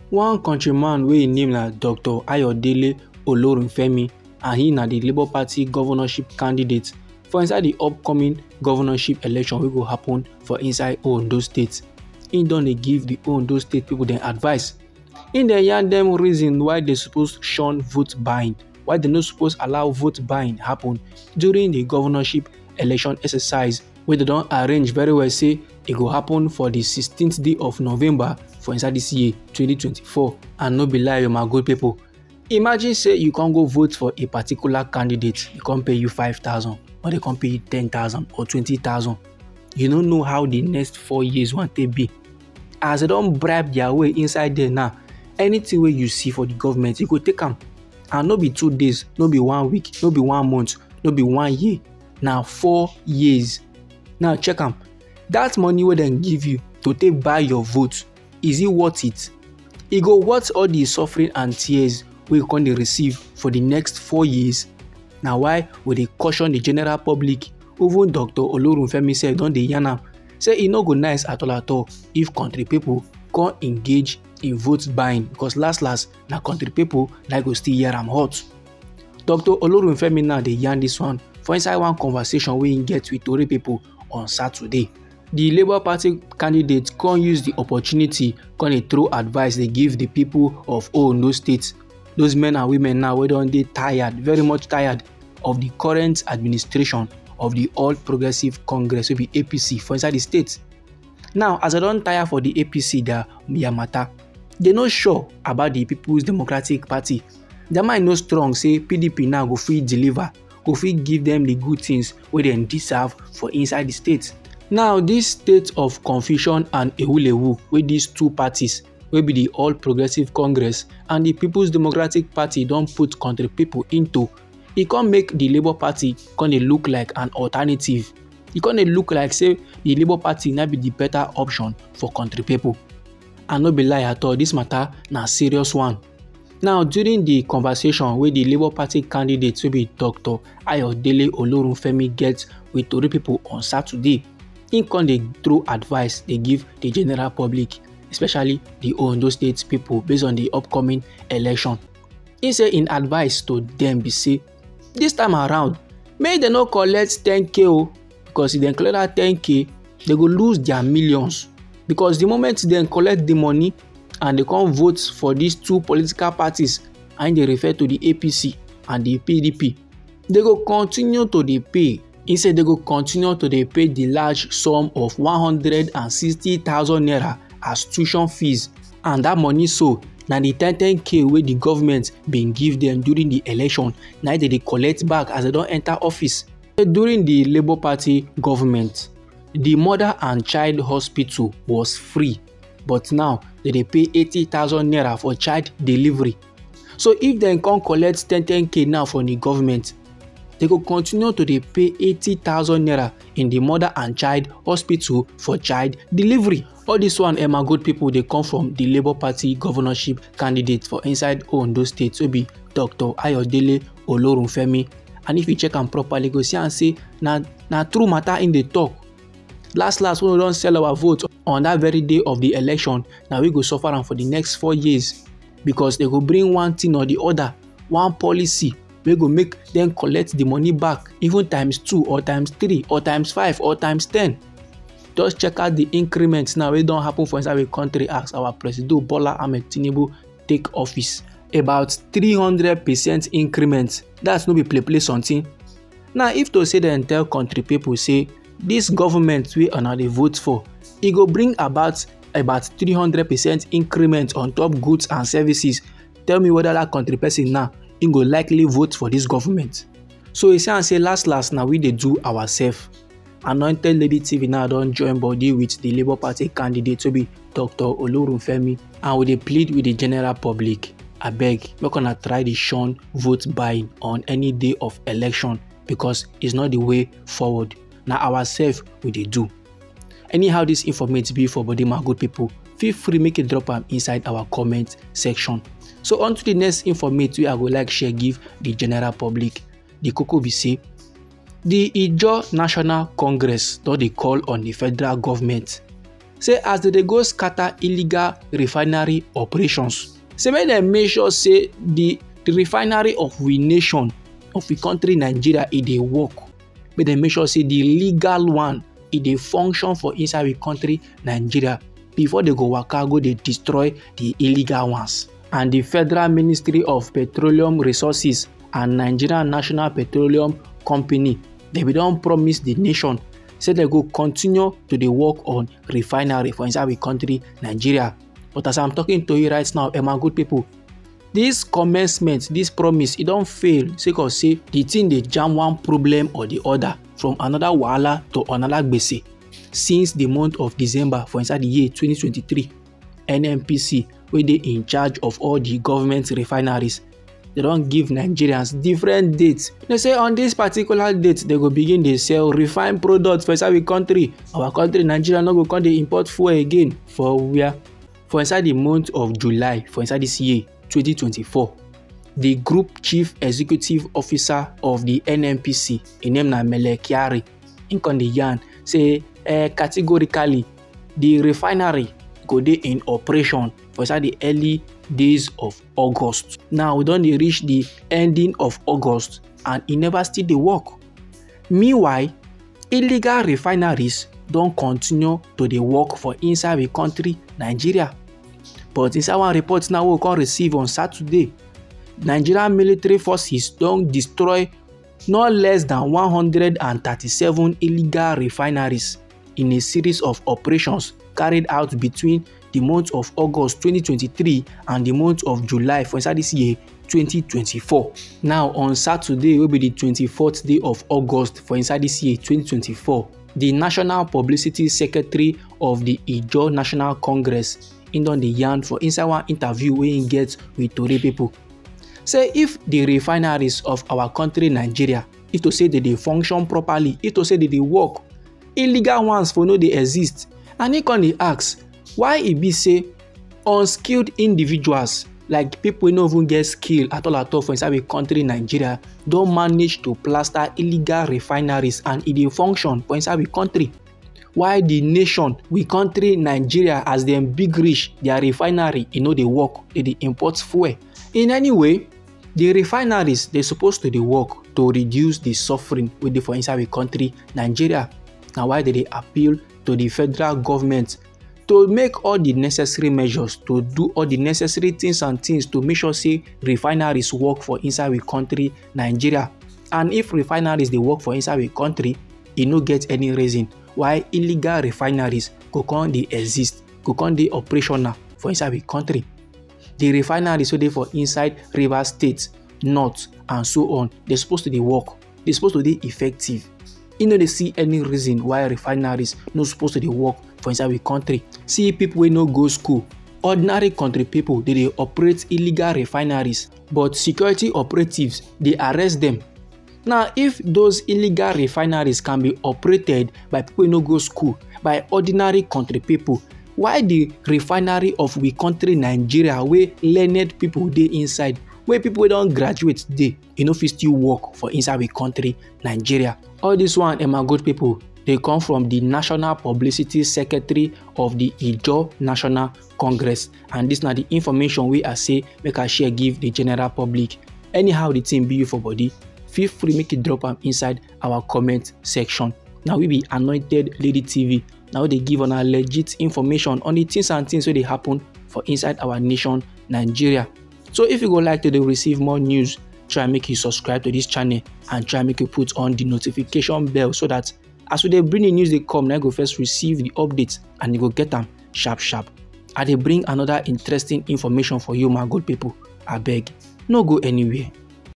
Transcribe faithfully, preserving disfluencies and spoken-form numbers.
One countryman wey im name na Doctor Ayodele Olorunfemi, and he na the Labour Party governorship candidate for inside the upcoming governorship election wey go happen for inside Ondo State. He don dey give the Ondo State people dem advice. He dey yarn dem reason why they suppose shun vote buying, why they no suppose allow vote buying happen during the governorship election exercise wey they don arrange very well say e go happen for the sixteenth day of November for inside this year twenty twenty-four. And no be lie, my good people. Imagine say you can't go vote for a particular candidate, they can't pay you five thousand, or they can't pay you ten thousand or twenty thousand. You don't know how the next four years want to be. As they don't bribe their way inside there now, anything where you see for the government, you go take am. And no be two days, no be one week, no be one month, no be one year. Now four years. Now check am. That money wey dem give you to take buy your vote, is it worth it? E go worth all the suffering and tears wey you come dey receive for the next four years? Na why we dey caution the general public. Even Doctor Olorunfemi sef don dey yarn am say e no go nice at all at all if country people come engage in vote buying, because last last na country people na go still hear am hot. Doctor Olorunfemi now dey yarn this one for inside one conversation wey he get with tori people on Saturday. The Labour Party candidate come use the opportunity come dey throw advice dey give the people of Ondo State. Those men and women now wey don dey tired, very much tired of the current administration of the All Progressive Congress, wey be A P C, for inside the state. Now, as I don tire for the A P C their, their matter, they no sure about the People's Democratic Party. Their mind no strong say P D P now go fit deliver, go fit give them the good things wey dem deserve for inside the state. Now, this state of confusion and ewulewu wey these two parties, wey be the All Progressive Congress and the People's Democratic Party, don put country people into, e come make the Labour Party come dey look like an alternative. E come dey look like say the Labour Party na be the better option for country people. And no be lie at all, this matter na serious one. Now, during the conversation wey the Labour Party candidate wey be Doctor Ayodele Olorunfemi get with tori people on Saturday, he come dey throw advice dey give the general public, especially the Ondo State people, based on the upcoming election. He say in advice to them be say, this time around, make dem no collect ten K o, because if dem collect that ten K, they go lose their millions. Because the moment dem collect the money and they come vote for these two political parties, and they refer to the A P C and the P D P, they go continue to dey pay. He say they go continue to dey pay the large sum of one hundred and sixty thousand naira as tuition fees. And that money so, na the ten ten K wey the government bin give them during the election, na they dey collect back as they don enter office. During the Labour Party government, the mother and child hospital was free, but now they dey pay eighty thousand naira for child delivery. So if dem come collect ten ten K now from the government, they go continue to dey pay eighty thousand naira in the mother and child hospital for child delivery. All this one, eh, my good people, dey come from the Labour Party governorship candidate for inside Ondo State, wey be Doctor Ayodele Olorunfemi. And if you check am properly, you go see am say na, na true matter in the talk. Last last, when we don sell our vote on that very day of the election, na we go suffer am for the next four years, because they go bring one thing or the other, one policy wey go make dem collect the money back, even times two or times three or times five or times ten. Just check out the increments now wey don happen for inside the country as our Presido Bola Ahmed Tinubu take office. About three hundred percent increment. That's no be play play something. Now, if to say dem tell country people say this government wey una dey vote for, e go bring about about three hundred percent increment on top goods and services, tell me whether that country person now, he go likely vote for this government. So e sound say last last na we dey do ourselves. Anointed Lady T V now don join body with the Labour Party candidate wey be Doctor Olorunfemi, and we dey plead with the general public, abeg, make una try dey shun vote buying on any day of election, because it's not the way forward. Na ourselves we dey do. Anyhow this informate be for body, my good people, feel free make you drop am inside our comment section. So on to the next informate wey I go like share give the general public. The koko be say, the Ijaw National Congress don dey call on the federal government say as dem dey go scatter illegal refinery operations, say make dem make sure say the the refinery of we nation, of we country Nigeria, e dey work. Make dem make sure say the legal one, e dey function for inside we country Nigeria before dem go waka go dey destroy the illegal ones. And the Federal Ministry of Petroleum Resources and Nigerian National Petroleum Company, dem bin don promise the nation say dem go continue to dey work on refinery for inside we country Nigeria. But as I'm talking to you right now, eh, my good people, this commencement, this promise, e don fail sake of say the thing dey jam one problem or the other, from another wahala to another gbese. Since the month of December for inside the year twenty twenty-three, N N P C, wey dey in charge of all the government refineries, dem don give Nigerians different dates. Dem say on this particular date, dem go begin dey sell refined products for inside we country. Our country, Nigeria, no go come dey import fuel again. For where? For inside the month of July, for inside this year, twenty twenty-four, the group chief executive officer of the N N P C, im name na Mele Kyari, im come dey yarn say, eh, categorically, the refinery go dey in operation for inside the early days of August. Now we don dey reach the ending of August and e never still dey work. Meanwhile, illegal refineries don continue to dey work for inside we country, Nigeria. But inside one report now wey we come receive on Saturday, Nigerian military forces don destroy no less than one hundred and thirty-seven illegal refineries in a series of operations carried out between the month of August twenty twenty-three and the month of July for inside this year, twenty twenty-four. Now, on Saturday, wey be the twenty-fourth day of August for inside this year, twenty twenty-four, the National Publicity Secretary of the Ijaw National Congress, im don dey yarn for inside one interview wey im get with tori people, say if the refineries of our country, Nigeria, if to say dem dey function properly, if to say dem dey work, illegal ones for no dey exist. And im come dey ask why e be say unskilled individuals, like people wey no even get skill at all at all for inside we country, Nigeria, don manage to plaster illegal refineries and e dey function for inside we country. Why the nation, we country, Nigeria, as dem big rich, their refinery, e no dey work, dem dey import fuel? In any way, the refineries, dem suppose to dey work to reduce the suffering wey dey for inside we country, Nigeria. Na why dem dey appeal to the federal government to make all the necessary measures, to do all the necessary things and things to make sure say refineries work for inside we country, Nigeria. And if refineries dey work for inside we country, e no get any reason why illegal refineries go come dey exist, go come dey operational for inside we country. The refineries wey dey for inside Rivers State, North, and so on, dem suppose to dey work, dem suppose to dey effective. E no dey see any reason why refineries no suppose to dey work for inside we country. See people wey no go school, ordinary country people, dem dey operate illegal refineries, but security operatives dey arrest dem. Now, if those illegal refineries can be operated by people wey no go school, by ordinary country people, why the refinery of we country, Nigeria, wey learned people dey inside, wey people wey don graduate dey, e no fit still work for inside we country, Nigeria? All this one, eh, my good people, dey come from the National Publicity Secretary of the Ijaw National Congress, and this na the information wey I say make I share give the general public. Anyhow the thing be you for body, feel free make you drop am inside our comment section. Na we be Anointed Lady T V. Na we dey give una legit information on the things and things wey dey happen for inside our nation, Nigeria. So if you go like to dey receive more news, try make you subscribe to this channel and try make you put on the notification bell so that as we dey bring the news dey come, na you go first receive the updates and you go get am sharp sharp. I dey bring another interesting information for you, my good people. Abeg, no go anywhere.